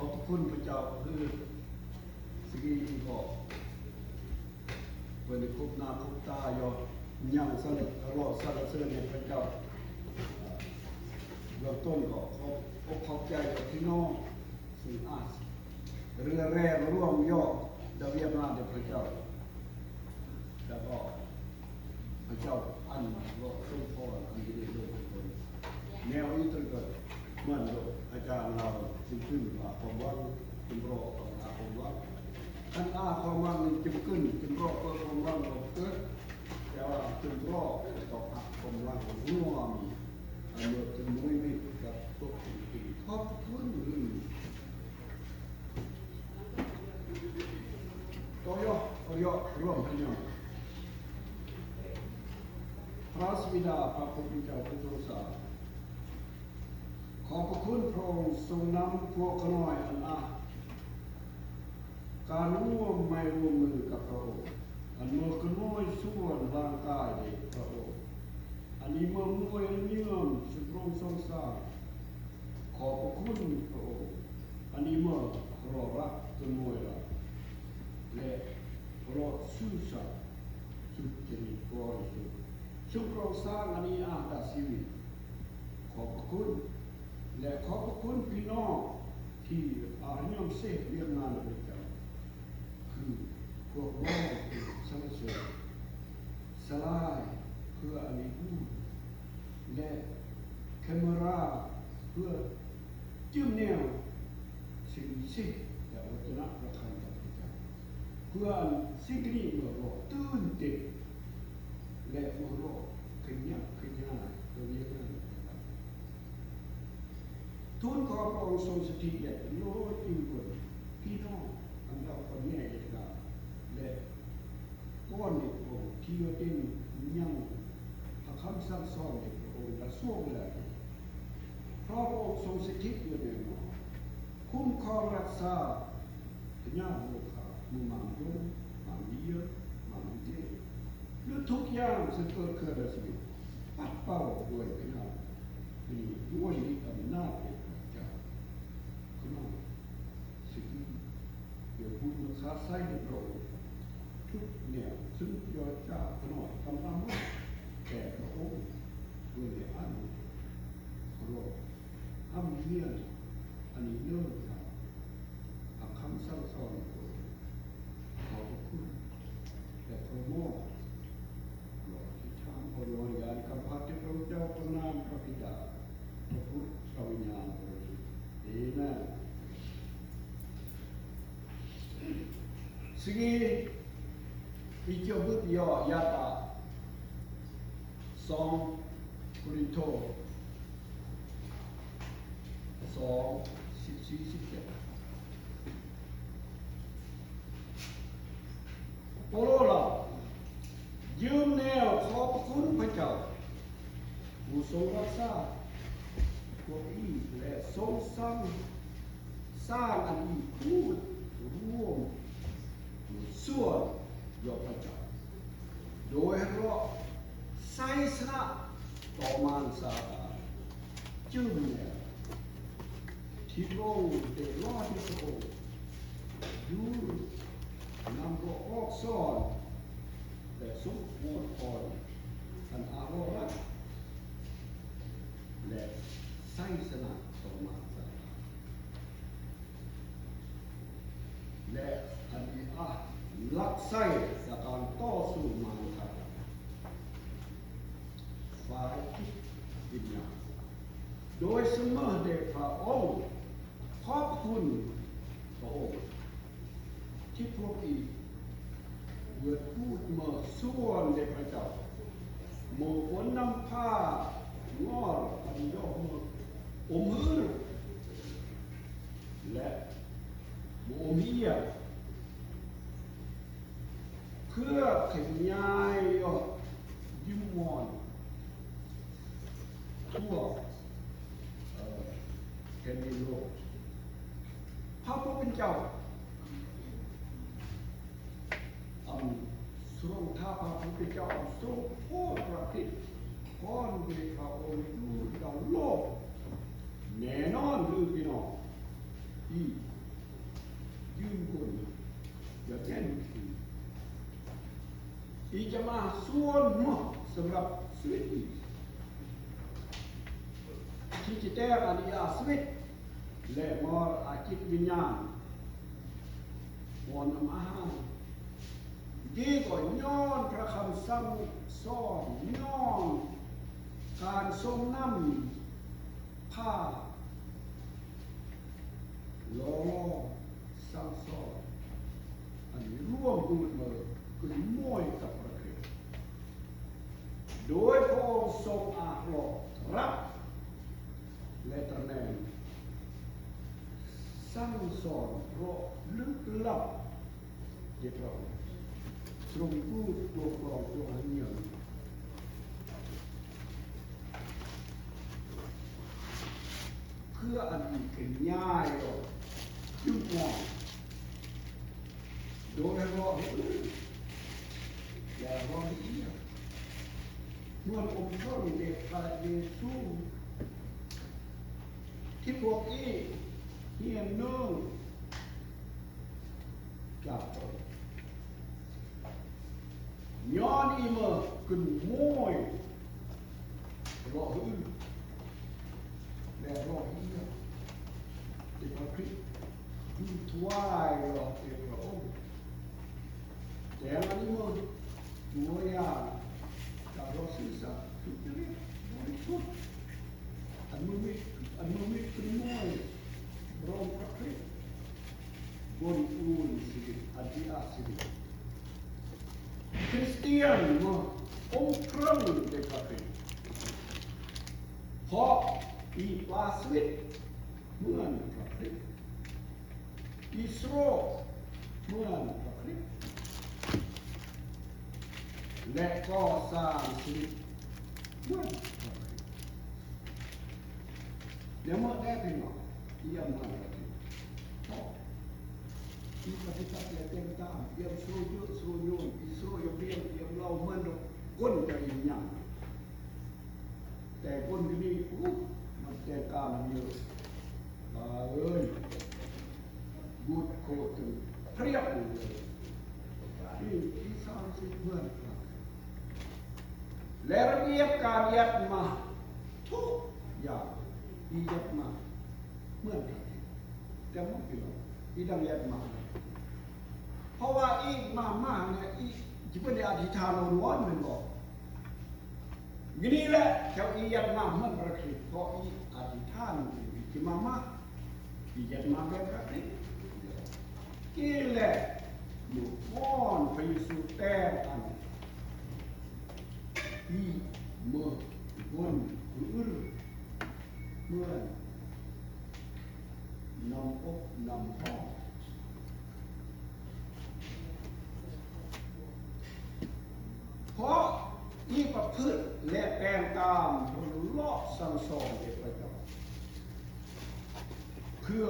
ຂອບພະຄຸນພະເຈົ້າ ຄືສະກີອີກອກ ເພິ່ນໄດ້ຄົບໜ້າຄົບຕາ ຍໍຍັງສັນລະເສືອນໃຫ້ພະເຈົ້າ. ເບື້ອງຕົ້ນກໍຂອບອົກຂອບໃຈກັບພີ່ນ້ອງ ຊຶ່ງອາດເຫຼືອແຮງລວມຍໍດາວຽກງານແດ່ພະເຈົ້າ. ແລ້ວກໍພະເຈົ້າອັນເວາະຊົງພອນອັນດີເລີດເລີດ. ແນວອີກຕົນກໍເໝືອນອາຈານລາວຊິຂຶ້ນວ່າ ຄວາມຫວັງຈົງເລາະເພື່ອຄວາມຫວັງ. ຄັນອາຄວາມຫວັງຈຶ່ງຂຶ້ນ ຈຶ່ງເລາະເພື່ອຄວາມຫວັງກໍເກີດ. ແຕ່ວ່າຈຶ່ງເລາະຕ້ອງຮັບຄວາມຫວັງຮ່ວມ ເມື່ອເປັນມວຍມິດກັບຕົກເປັນປີ. ຂອບພະຄຸນ. ຕໍ່ຢອກ ຢອກຮ່ວມພະຍາ ພະບິດາ ພະພຸດທະເຈົ້າຜູ້ຊົງສາ ຂອບພະຄຸນພະອົງຊົງນຳພວກຂ້ານ້ອຍອັນອາ ການຮ່ວມໄມ້ຮ່ວມມືກັບພະອົງ ອັນເມີຂະນ້ອຍສ່ວນຮ່າງກາຍເດພະອົງ ອັນນີ້ເມີມວຍເຍື່ອນສຸດລົງສົງສານ. ຂອບພະຄຸນພະອົງ ອັນນີ້ເມີເລາະລັກຕົນມວຍລາວ ແລະ ເລາະຊື່ສັດສຸດຈະລິດບໍລິສຸດ ຊຸບໂລງສ້າງອັນນີ້ອາດດາຊີວິດ. ຂອບພະຄຸນ ແລະ ຂອບພະຄຸນພີ່ນ້ອງທີ່ອາດຍອມເສບວຽກງານພະເຈົ້າ ຄືພວກຮ້ອງສັນລະເສີນ ສະຫຼາຍເພື່ອອາລີອູ ແລະ ແຄມເມຣາ ເພື່ອຈື່ມແນວ ສິ່ງສິດ ແລະ ວັດທະນະປະທານກັບພະເຈົ້າ ເພື່ອອັນສິ່ງນີ້ເມື່ອບອກຕື່ນເຕັ້ນ ແລະ ຫົວເລາະຂະຫຍັກຂະຫຍາຍຕໍ່ວຽກງານພະເຈົ້າ. ທູນຂໍພະອົງຊົງສະຖິດ ແລະ ໂລດຢູ່ບົນພີ່ນ້ອງ ອັນເຈົ້າກໍແຍກຢາກ ແລະ ກ່ອນໃນພະອົງທີ່ວ່າເປັນຍັງພະຄຳສັ່ງສອນໃນພະອົງ ແລະ ຊ່ວງເວລານີ້ ຂໍພະອົງຊົງສະຖິດຢູ່ໃນໝໍ້ ຄຸ້ມຄອງຮັກສາ ພະຍາດໂລຄາ ໝູ່ໝານດົງ ໝານເວຍ ໝານເວ ຫຼືທຸກຢ່າງເຊິ່ງເກີດຂຶ້ນໃນຊີວິດ ປັດເປົ່າດ້ວຍພະຍາດນີ້ ດ້ວຍລິດອຳນາດແຫ່ງພະເຈົ້າ. ຂະນ້ອຍ ສິ່ງທີ່ເກີດບຸນມາຄາໄຊໃນພະອົງ ທຸກແນວ ຊຶ່ງຢອດຈາກຂະນ້ອຍກຳລັງມາແກ່ພະອົງ ດ້ວຍໃນອັນເຄົາລົບ ອຳນຽນ ອັນນີ້ເນີນທາງ ພະຄຳສັ່ງສອນ ຂອບພະຄຸນ ແລະ ຂໍມອບ ຂໍອະທິຖານ ຂໍອະນຸຍາດກຳພາເທບພະເຈົ້າ ພະນາມພະບິດາ ພະບຸດ ພະວິນຍານ ເອເມນ. ສະກີ ອີເຈວບຸດ ຍໍ ຢາຕາ ສອງໂກຣິນໂທ ສອງ ສິບສີ່ ສິບເຈັດ. ໂປໂລລາວ ຢືນແນວຂອບພະຄຸນພະເຈົ້າ ຜູ້ຊົງຮັກສາພວກອີກ ແລະ ຊົງສ້າງ ສ້າງອັນອີກຄູ່ຮ່ວມສ່ວນ ຢອກພະເຈົ້າ ໂດຍເລາະໄຊຊະນະຕໍ່ມານຊາຕານ ຈຶ່ງແມ່ນທີ່ພະອົງໄດ້ຫຼອດໃຫ້ພະອົງຢູ່ນຳພວກອອກສອນ ແລະ ຊົງອວຍພອນອັນອາໂລລະ ແລະ ໄຊຊະນະຕໍ່ມານຊາຕານ ແລະ ອັນທີ່ອາລັກໄຊຈາກການຕໍ່ສູ້ມານທາງຝ່າຍຈິດວິນຍານ ໂດຍສະເໝີແດ່ພະອົງ. ຂອບຄຸນພະອົງທີ່ພວກອີກເກີດປູດເມີສ່ວນແດ່ພະເຈົ້າ ເມີຝົນນຳພາງອນອັນດອກເມີອົມຫືນ ແລະ ບໍ່ມີຫຍັງ ເພື່ອຂະຫຍາຍຢອດຍິ້ມມ່ວນທົ່ວ ເອີ ແຜ່ນດິນໂລກ. ພະຜູ້ເປັນເຈົ້າ ອັນຊົງ ຖ້າພະຜູ້ເປັນເຈົ້າ ອັນຊົງໂປດປະທິດພອນໂດຍພະອົງຢູ່ດາວໂລກ ແນ່ນອນ ຫຼື ພີ່ນ້ອງ ອີກ ຄົນ ຢ່າແຈ້ງຄື ທີ່ຈະມາສ່ວນຮ່ວມສຳລັບຊີວິດ ທີ່ຈະແຕ່ງອະລິຍະຊີວິດ ແລະ ມໍລະອາກິດວິນຍານ ກ່ອນນຳອາຫານ ດີກວ່າຍ້ອນພຣະຄຳສັ່ງສອນ ຍ້ອນການຊົງນຳ ພາ ຫຼໍ່ຫຼອມສັ່ງສອນ ອັນລວມໝູດເໝີ ຄືມວຍກັບປະເພດ ໂດຍພຣະອົງຊົງອາດເລາະລັບ ແລະ ຕຳແໜ່ງ ສັ່ງສອນເລາະລຶກລັບ ເຮັດເຮົາຊົງຮູ້ຕົວກອງຕົວຫາງ ເພື່ອອັນຂະຫຍາຍອອກຈຸດອ່ອນ ໂດຍເວົ້າໃຫ້ອື່ນ ແລະ ເວົ້າໃຫ້ອຽງ ເໝືອນອົງເຖິງເດດພຣະເຢຊູ ທີ່ພວກອີ່ຮຽນເນີງ ຈາກເຈົ້າ ຍ້ອນອີ່ເມີກຶນໂມຍ ເລາະຫຶນ ແລະ ເລາະເຮຍ ທີ່ພຣະຄຣິດຢູ່ຖວາຍເລາະແກ່ພຣະອົງ ແຕ່ອັນນີ້ເມືອຕົວຢ່າງ ການເລາະຊື່ສັດ ສຸຈະລິດ ບໍລິສຸດ ອັນເມືອມີ ອັນເມືອມີກຶນໂມຍ ລອງພຣະຄຣິດ ບົນອູນຊີວິດ ອາທິອາຊີວິດ ຄຣິສຕຽນເມືອອົງເຄິ່ງໃນພຣະຄຣິດ ເພາະອີປາຊີວິດເໝືອນພຣະຄຣິດ ອີໂຊເໝືອນພຣະຄຣິດ ແລະ ກໍ່ສ້າງຊີວິດເໝືອນພຣະຄຣິດ. ແລ້ວເມື່ອແດ່ພີ່ນ້ອງ ອຽມເໝືອນພຣະຄຣິດ ເພາະອີປະຕິປັດ ແລະ ເປັນຕາມ ອຽມໂຊເຍໂຊໂຍນ ອີໂຊຢາກລ້ຽງ ອຽມເຫຼົ້າເໝືອນດອກ ກົ້ນຈະອີຫຍັງ ແຕ່ກົ້ນຢູ່ນີ້ ໂອ້ ມັນແຕ່ງການເຍອະ ຕາເອີຍ ບຸດໂຄດຈົນພຽບເລີຍ ນີ້ທີ່ສາມສິບເຮືອນ ແລະ ລະບຽບການຍັດມາທຸກຢ່າງທີ່ຍັດມາເໝືອນກັນ ແຕ່ມັນເປັນອີ່ດັ່ງຍັດມາ ເພາະວ່າອີ່ມາ ມາແລ້ວ ອີ່ຊິບໍ່ໄດ້ອະທິຖານວອນແມ່ນບໍ່? ນີ້ແຫຼະ ເຈົ້າອີ່ຍັດມາເໝືອນພຣະຄຣິດ ເພາະອີ່ອະທິຖານທີ່ມາ ມາ ອີ່ຍັດມາແບບພຣະຄຣິດ ນີ້ແຫຼະ ໝູ່ກ້ອນພຣະເຢຊູແຕ່ງອັນ ອີ່ເມີບົນອື່ນ ເໝືອນນຳອົບນຳຮອງ ເພາະອີ່ປະພຶດ ແລະ ແຕ່ງຕາມເລາະສັ່ງສອນເດດໄປເຈົ້າ ເພື່ອ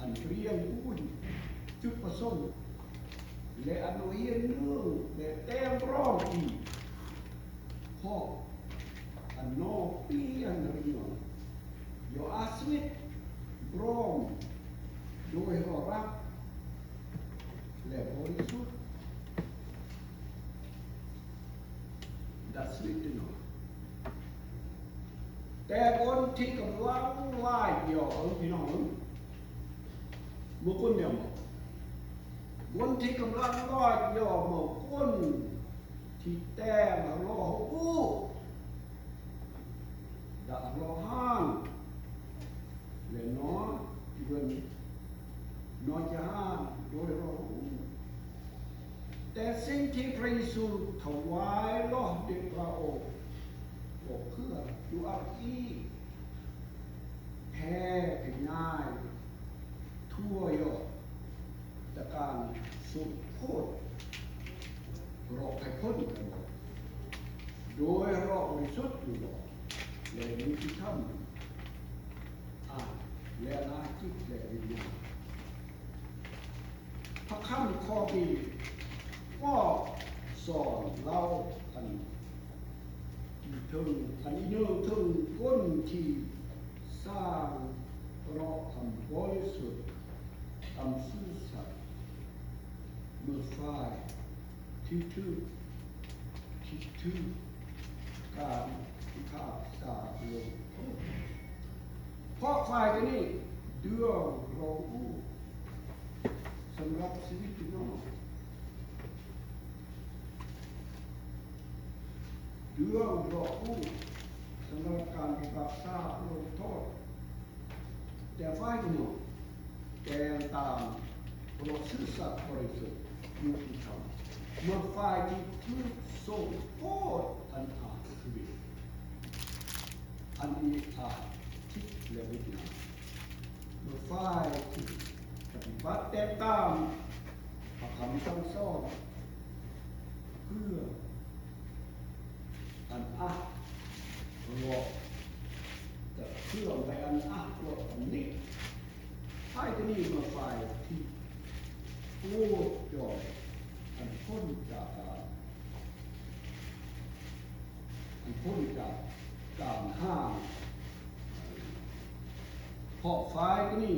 ອັນຕຽມອູນຈຸດປະສົງ ແລະ ອັນໂນຮຽນເນີງ ແລະ ແຕ່ງຮ້ອງອີ່ ເພາະອັນນອກປ່ຽນຮຽວ ໂຍອາສວິດ ບຣອມ ໂດຍຮອດຮັກ ແລະ ບໍລິສຸດ ດັດສະວິດເນາະ ແຕ່ຄົນທີ່ກຳລັງລາຍຢໍ ເອີ ພີ່ນ້ອງເອີຍ ບໍ່ຄົນດຽວ ຄົນທີ່ກຳລັງລາຍຢໍ ເມື່ອຄົນທີ່ແຕ່ງລໍຮູ້ ດາກລໍຮ້ານ ແລະ ນອນທີ່ເພິ່ນນອນຈະຮ້ານໂດຍລໍຮູ້ ແຕ່ສິ່ງທີ່ພຣະເຢຊູຖວາຍລໍເດດພຣະອົງ ກໍເພື່ອຈຸອັກອີ່ ແຜ່ຂະຫຍາຍທົ່ວຢອດຕະການສົມໂພດ ເລາະໃຫ້ພົ້ນກັນ ໂດຍເລາະບໍລິສຸດຢູ່ບໍ່ ແລະ ຍຸຕິທຳ ອາ ແລະ ອາຈິດ ແລະ ວິນຍານ. ພະຄຳຂໍ້ນີ້ກໍສອນເລົ່າອັນ ເຖິງ ອັນນີ້ເຖິງຄົນທີ່ສ້າງເລາະຄຳບໍລິສຸດ ອຳຊື່ສັດ ເມື່ອຝ່າຍທີ່ຖືກ ທີ່ຖືກການພິພາກສາລົງໂທດ ເພາະຝ່າຍຕົວນີ້ເດືອງລໍອູ້ສຳລັບຊີວິດພີ່ນ້ອງ ເດືອງລໍອູ້ສຳລັບການພິພາກສາລົງໂທດ. ແຕ່ຝ່າຍກຳນົດແຕ່ງຕາມເພາະຊື່ສັດບໍລິສຸດຍຸຕິທຳ ເມື່ອຝ່າຍທີ່ຖືກລົງໂທດອັນອາດຊີວິດ ອັນມີອາທິດ ແລະ ວິນຍານ ເມື່ອຝ່າຍທີ່ປະຕິບັດແຕ່ງຕາມພະຄຳສັ່ງສອນ ເພື່ອອັນອະລອດ ເພື່ອໄປອັນອະລອດອັນນີ້ ຝ່າຍທີ່ນີ້ມາຝ່າຍທີ່ໂອດຈອຍ ອັນພົ້ນຈາກການ ອັນພົ້ນຈາກການຫ້າມ ເພາະຝ່າຍນີ້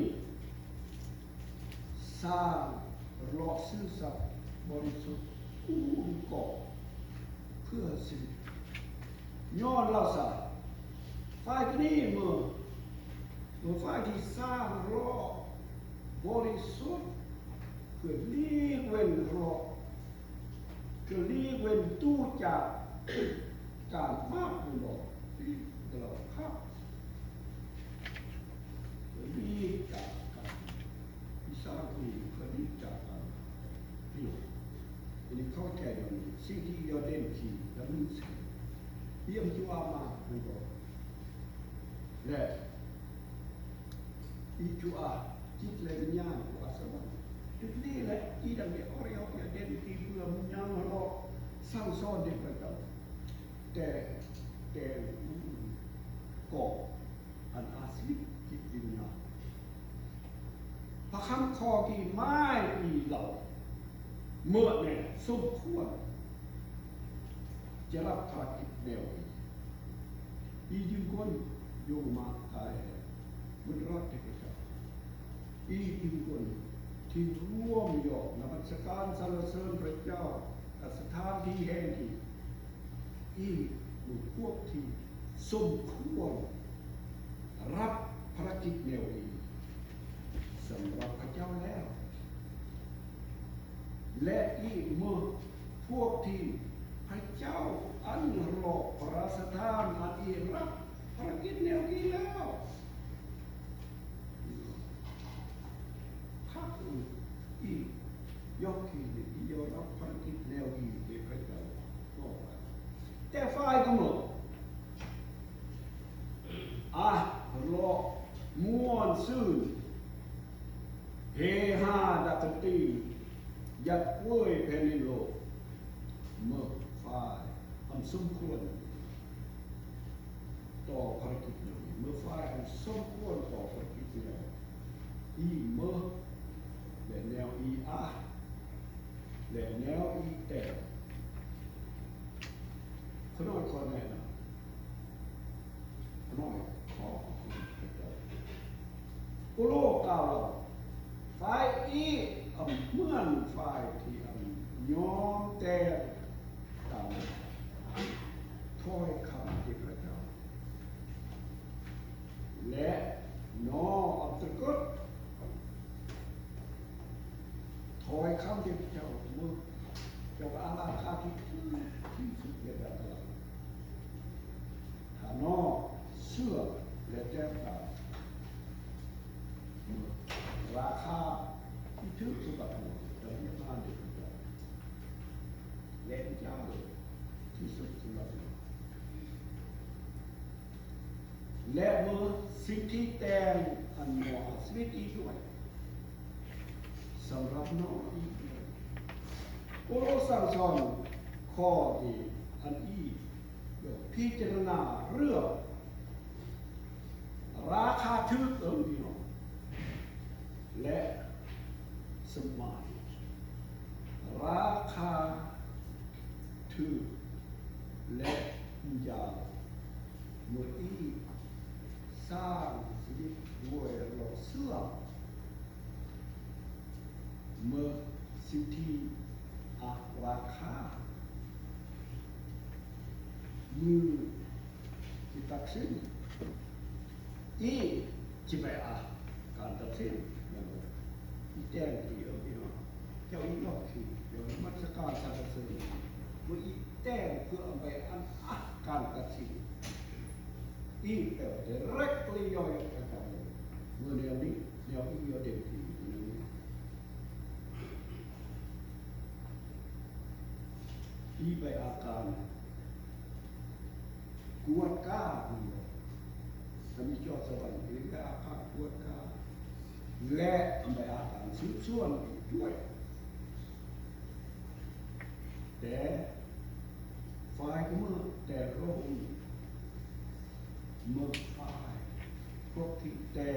ສ້າງຫຼໍ່ຊື່ສັດບໍລິສຸດ ອຸດົມກອງເພື່ອຊີວິດ ຍ້ອນລາວສາ ຝ່າຍທີ່ນີ້ເມື່ອ ເມື່ອຝ່າຍທີ່ສ້າງຫຼໍ່ບໍລິສຸດ ເພື່ອຫຼີກເວັ້ນຫຼໍ່ ຈະຫຼີກເວັ້ນຕູ້ຈາກການບາບແມ່ນບໍ່? ທີ່ເຮົາຄັບ ຫຼີກຈາກການ ວິຊາຄູເພື່ອຫຼີກຈາກການ ພີ່ນ້ອງ ອັນນີ້ເຂົ້າໃຈດຽວນີ້ ສິ່ງທີ່ຢາເດັ່ນທີ່ລະເມີດ ເອີ ເອີ ອີມຈຸອາມາແມ່ນບໍ່? ແລະ ອີຈຸອາ ຈິດ ແລະ ວິນຍານ ຜູ້ອາສະວັນ ຈຸດນີ້ແຫຼະ ອີດັງເດ ອອຣິອອກ ຢາເດັ່ນທີ່ເພື່ອມີຍາມເຮົາເນາະ ສັ່ງສອນເດັກໄປເຈົ້າ ແຕ່ ແຕ່ກໍອັນອາສິດຈິດວິນຍານ ພະຄຳຂໍທີ່ໝາຍອີເຫຼົ່າ ເມື່ອແນ່ສົມຄວນ ຈະຮັບພາລະກິດແນວນີ້ ອີຈຶ່ງຄົນຢູ່ມາກກາຍແຫ່ງບຸນລັດເທບພະເຈົ້າ ອີຈຶ່ງຄົນທີ່ຮ່ວມຢອກນະມັດສະການສັນລະເສີນພະເຈົ້າ ນະສະຖານທີ່ແຫ່ງນີ້ ອີກໝູ່ພວກທີ່ສົມຄວນ ຮັບພາລະກິດແນວນີ້ສຳລັບເຂົາເຈົ້າແລ້ວ ແລະ ອີກໝູ່ພວກທີ່ພະເຈົ້າອັນຮອບພະລາຊະທານ ອັນອີກຮັບພາລະກິດແນວນີ້ແລ້ວ ພັກອີກ ຢອກທີ່ໄດ້ຮັບພາລະກິດແນວນີ້ເດ ພະເຈົ້າ ແຕ່ຝ່າຍກຳນົດ ອາ ເລາະ ມ່ວນຊື່ນ ເຮຮາດັກກະຕີ ຢາດເວີຍແຜ່ນດິນໂລກ ເມື່ອຝ່າຍອັນສົມຄວນຕໍ່ພາລະກິດແນວນີ້ ເມື່ອຝ່າຍອັນສົມຄວນຕໍ່ພາລະກິດແນວ ອີເມີ ແລະ ແນວອີອາ ແລະ ແນວອີແຕ ຂະນ້ອຍຂໍແນະນຳ ຂະນ້ອຍຂໍຂອບຄຸນພະເຈົ້າ. ໂປໂລກ່າວວ່າ ຝ່າຍອີກ ເໝືອນຝ່າຍທີ່ອັນຍອມແຕ່ງຕາມຖ້ອຍຄຳທີ່ພະເຈົ້າ ແລະ ນໍອັບຕະກົດ ຖ້ອຍຄຳທີ່ພະເຈົ້າເມືອ ເຈົ້າອາລາຄາທີ່ຖືກທີ່ສຸດໃນແບບຕະຫຼາດ ຖ້ານໍເຊື່ອ ແລະ ແຕ້ມຕາມ ລາຄາທີ່ຖືກສຳລັບເມືອ ຈະມີມາໃນພະເຈົ້າ ແລະ ທີ່ຈະເລີດທີ່ສຸດສຳລັບເມືອ ແລະ ເມືອສິ່ງທີ່ແຕ່ງອັນບໍ່ອາດຊີວິດອີກດ້ວຍ ສຳລັບນ້ອງອີກດ້ວຍ. ໂປໂລສັ່ງສອນຂໍ້ທີ່ອັນອີກ ໂດຍພິຈາລະນາເລື່ອງລາຄາຖືກເອີງພີ່ນ້ອງ ແລະ ສະມານ ລາຄາຖືກ ແລະ ຍາວ ເມື່ອອີກ ສ້າງຊີວິດດ້ວຍໂລກເສື່ອມ ສິດທິອາ ລາຄາ ມື້ທີ່ຕັດສິນ ອີຊິໄປອາ ການຕັດສິນ ແມ່ນບໍ່? ອີແຕງທີ່ເອີ້ນພີ່ນ້ອງ ເຈົ້າອີນອກທີ່ ດຽວນະມັດສະການສັນລະເສີນ ບໍ່ອີແຕງເພື່ອເອົາໄປອັນອາ ການຕັດສິນ ອີແປວ່າ directly ຍ່ອຍອອກຈາກການເລີຍ ເມື່ອແນວນີ້ ແນວອີເຕັມທີ່ ແນວນີ້ ອີໃບອາການກວດກາ ມັນມີຈອດສະຫວັນ ອີໃບອາການກວດກາ ແລະ ໃບອາການສືບສວນອີກດ້ວຍ ແຕ່ຝ່າຍກະເມືອແຕ່ລະອົງ ເມືອງຝ່າຍ ພວກທີ່ແຕ່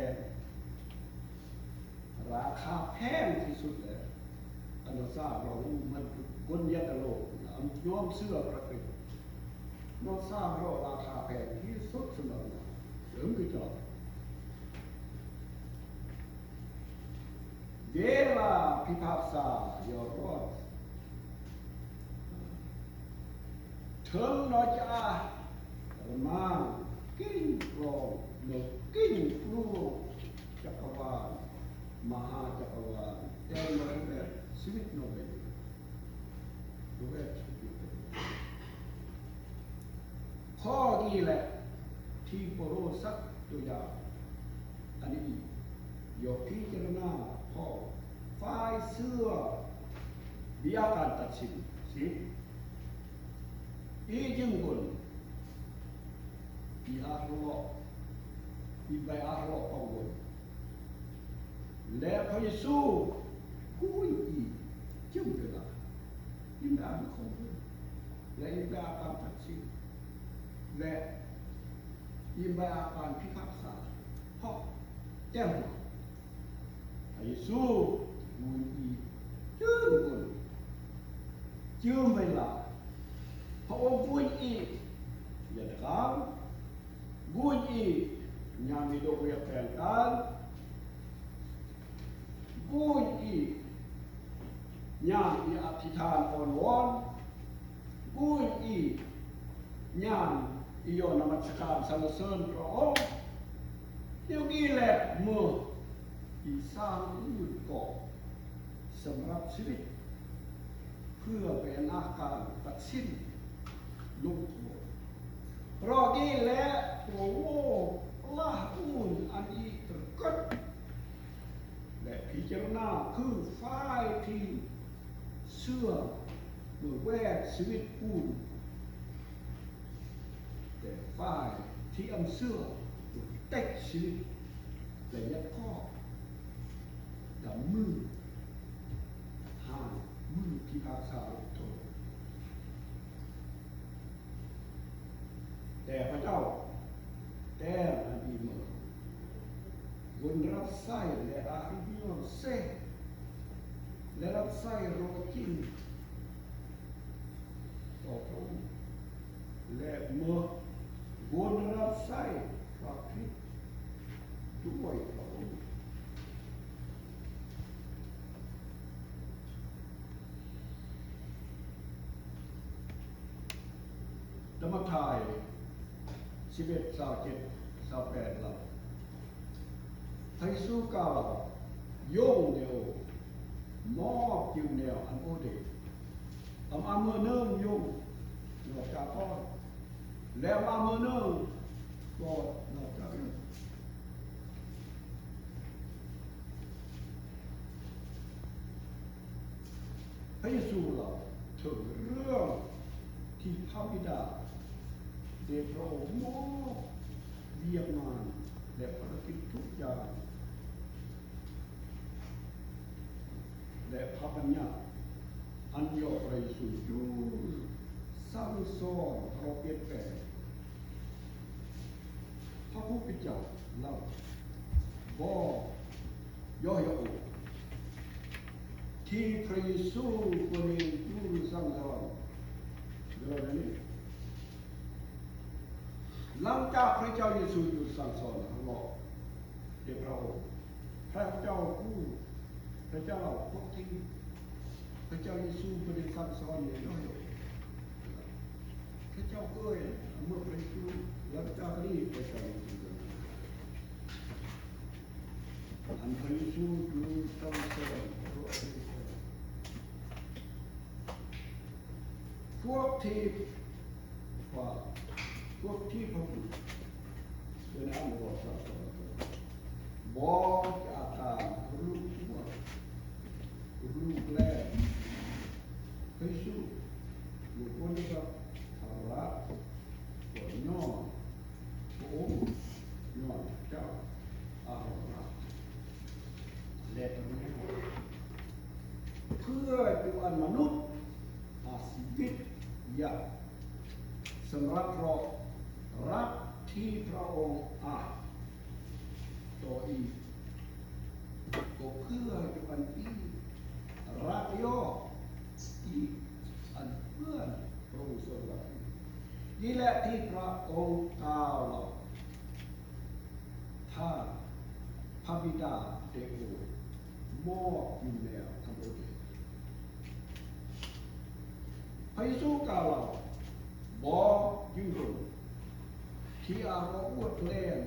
ລາຄາແພງທີ່ສຸດແຫຼະ ອັນນະຊາເຮົາມັນບົນຍາຕະໂລ ຍອມເຊື່ອພະຄຣິດ ນະຊາເຮົາລາຄາແພງທີ່ສຸດສຳລັບເຮົາ ເຖິງຄືເຈົ້າ ເວລາພິພາກສາ ເຢາລອດ ເຖິງເນາະຈະມາກິ້ງກອງ ເນາະກິ້ງກລວງຈັກກະວານ ມະຫາຈັກກະວານ ແຕ່ເນາະແບບຊີວິດເນາະແບບ ເນາະແບບຊີວິດເນາະແບບ ຂໍ້ນີ້ແຫຼະທີ່ໂປໂລສັກຕົວຢ່າງ ອັນນີ້ ຢ່າພິຈາລະນາ ເພາະຝ່າຍເຊື່ອມີອາການຕັດສິນ ສິ ອີຈຶ່ງບົນ ອີອາໂຮເລາະ ອີໃບອາໂຮເລາະຂອງບົນ ແລະ ພະເຢຊູ ກຸຍອີຈຶ່ງເວລາ ອີໃບອາໂຮເລາະຂອງບົນ ແລະ ອີໃບອາການຕັດສິນ ແລະ ອີໃບອາການພິພາກສາ ເພາະແຕ່ງ ພະເຢຊູ ບຸນອີ ຈື່ນບຸນ ຈື່ນເວລາ ພະອົງບຸນອີ ຢ່າດະກາງ ບຸນອີ ຍາມມີໂລກວຽກແຜນການ ບຸນອີ ຍາມອີອະທິຖານອ້ອນວອນ ບຸນອີ ຍາມອີຍ້ອນນະມັດສະການສັນລະເສີນພະອົງ ແນວນີ້ແຫຼະ ເມື່ອອີສ້າງອື່ນກໍສຳລັບຊີວິດ ເພື່ອເປັນອາການຕັດສິນລົງໂທດ ເພາະນີ້ແຫຼະໂຕໂວລາອື່ນອັນອີປາກົດ ແລະ ພິຈາລະນາຄືຝ່າຍທີ່ເຊື່ອເມື່ອແວກຊີວິດປູນ ແຕ່ຝ່າຍທີ່ອັນເຊື່ອເຕັກຊີວິດ ແລະ ຍັດຂໍ້ດຳມືຫາງມືພິພາກສາລົງໂທດ. ແຕ່ພະເຈົ້າແຕ່ງອັນດີເມີ ຄົນຮັບໃຊ້ ແລະ ອາລິໂຍເຊ ແລະ ຮັບໃຊ້ໂລຈິງຕໍ່ພະອົງ ແລະ ເມີ ຄົນຮັບໃຊ້ພະຄຣິດດ້ວຍພະອົງ. ຕະມາທາຍ ສິບເອັດ ຊາວເຈັດ ຊາວແປດ ລາວ ພະເຢຊູກ່າວວ່າ ໂຢງເນໂອ ມອບຈິວແນວອັນໂອເດ ອຳມາເມີເນີງໂຢງ ນອກຈາກກ້ອນ ແລະ ອຳມາເມີເນີງ ກໍນອກຈາກເລື່ອງ ພະເຢຊູເລົ່າເຖິງເລື່ອງທີ່ພະບິດາເດພະອົງມອບວຽກງານ ແລະ ພາລະກິດທຸກຢ່າງ ແລະ ພະບັນຍັດອັນຢອກພະເຢຊູຢູ່ສັ່ງສອນເຮົາປ່ຽນແປງ. ພະຜູ້ເປັນເຈົ້າເລົ່າບໍ່ຍໍຢາໂອ ທີ່ພະເຢຊູຜູ້ນີ້ຢູ່ສັ່ງສອນເລື່ອງນີ້ ຫຼັງຈາກພະເຈົ້າເຢຊູຢູ່ສັ່ງສອນເຮົາເນາະ ເດພະອົງ ພະເຈົ້າຜູ້ ພະເຈົ້າພວກທີ່ ພະເຈົ້າເຢຊູເພິ່ນໄດ້ສັ່ງສອນໃຫ້ນ້ອຍລົງ. ພະເຈົ້າເອີຍ, ເມື່ອພະເຢຊູຫຼັງຈາກນີ້ ພະເຈົ້າເຢຊູເພິ່ນ ອັນພະເຢຊູຢູ່ທາງສວນ ພວກທີ່ ພວກ ພວກທີ່ພະບຸດເປັນອັນບໍ່ສັບສອນ ບໍ່ຈາກການຮູ້ຕົວ ຮູ້ແຈ້ງ ພະເຢຊູບໍ່ຄວນຈະຮັບພາລະ ກໍຍ້ອນພະອົງ ຍ້ອນເຈົ້າອາຮາມ ແລະ ພະແມ່ ເພື່ອຢູ່ອັນມະນຸດອາຊີວິດຍາກ ສຳລັບເພາະລັດທີ່ພະອົງອາດຕໍ່ອີກ ກໍເພື່ອຢູ່ອັນອີກ ລັດຍໍອີກ ອັນເພື່ອນພະອົງຊົງລັດອີກ. ນີ້ແຫຼະທີ່ພະອົງກ່າວເລົ່າ ຖ້າພະບິດາໄດ້ໂອຍ ມອບຢູ່ແນວທຳອິດ. ພະເຢຊູກ່າວເລົ່າ ບໍ່ຢູ່ດົນ ທີ່ອາຮອດແລງ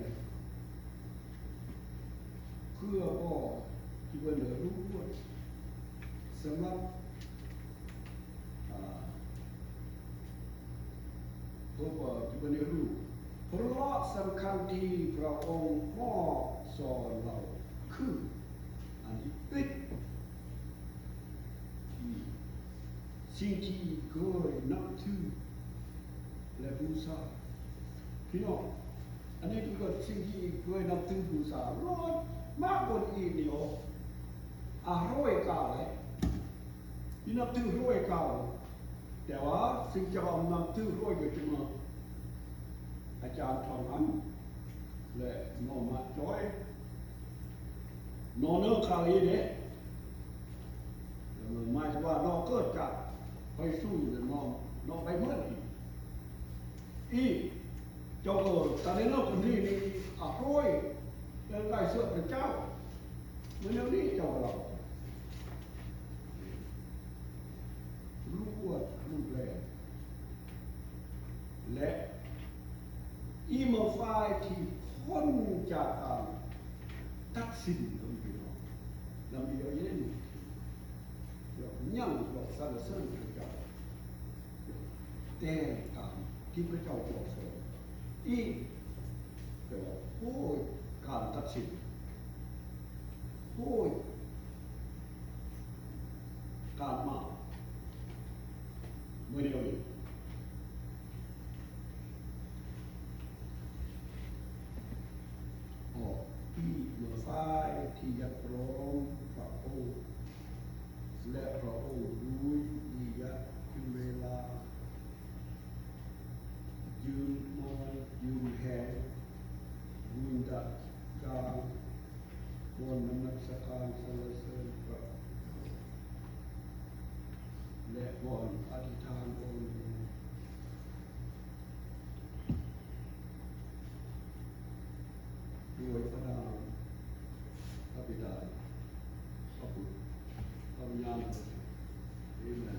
ເພື່ອບໍ່ທີ່ເພິ່ນໄດ້ຮູ້ ສຳລັບ ອາ ເພື່ອບໍ່ທີ່ເພິ່ນໄດ້ຮູ້ ເພາະສຳຄັນທີ່ພະອົງມອບສອນເຮົາ ຄືອັນທີ່ປິດ ທີ່ສິ່ງທີ່ເຄີຍນັບຖື ແລະ ບູຊາ. ພີ່ນ້ອງ, ອັນນີ້ເປັນສິ່ງທີ່ເຄີຍນັບຖືບູຊາ ຮ້ອຍມາກກວ່ານີ້ ໂອ ອາ ຮ້ອຍກວ່າແລ້ວ ທີ່ນັບຖືຮ້ອຍກວ່າ. ແຕ່ວ່າສິ່ງທີ່ເຮົານັບຖືຮ້ອຍກວ່າ ຈະມາ ອາຈານທອງຄຳ ແລະ ນ້ອງມາຈອຍ ນ້ອງເນີຄາລີເດ້ ໝາຍເຖິງວ່ານ້ອງເກີດຈາກໄພຊູ ແລະ ນ້ອງ ນ້ອງໄປເໝິດອີກ ອີກ ເຈົ້າກໍຕາເນນອກຄົນນີ້ນີ້ ອາໂກຍ ແລະ ໄດ້ເຊື່ອພະເຈົ້າ ເມື່ອແນວນີ້ເຈົ້າກໍລາວ ຮູ້ວ່າຮູ້ແລ້ວ ແລະ ອີເມືອງຝ່າຍທີ່ພົ້ນຈາກການຕັດສິນ ນຳອີເອເນ ຍັງຢາກສັນລະເສີນພະເຈົ້າ ແຕ່ການທີ່ພະເຈົ້າຈະສອນອີກ ແຕ່ວ່າໂອ້ຍ ການຕັດສິນ ໂອ້ຍ ການມາເມື່ອດຽວນີ້ ອອກປີເມືອງຝ່າຍທີ່ຍັດລອມພະອົງ ແລະ ພະອົງລຸຍອີຍັດເວລາ ຢືມມານຢືມແຮງ ບຸນດາການ ບ່ອນນະມັດສະການສັນລະເສີນພະ ແລະ ບ່ອນອະທິຖານອົງ ໂດຍພະນາມພະບິດາ ພະບຸດ ພະວິນຍານ ເອເມນ.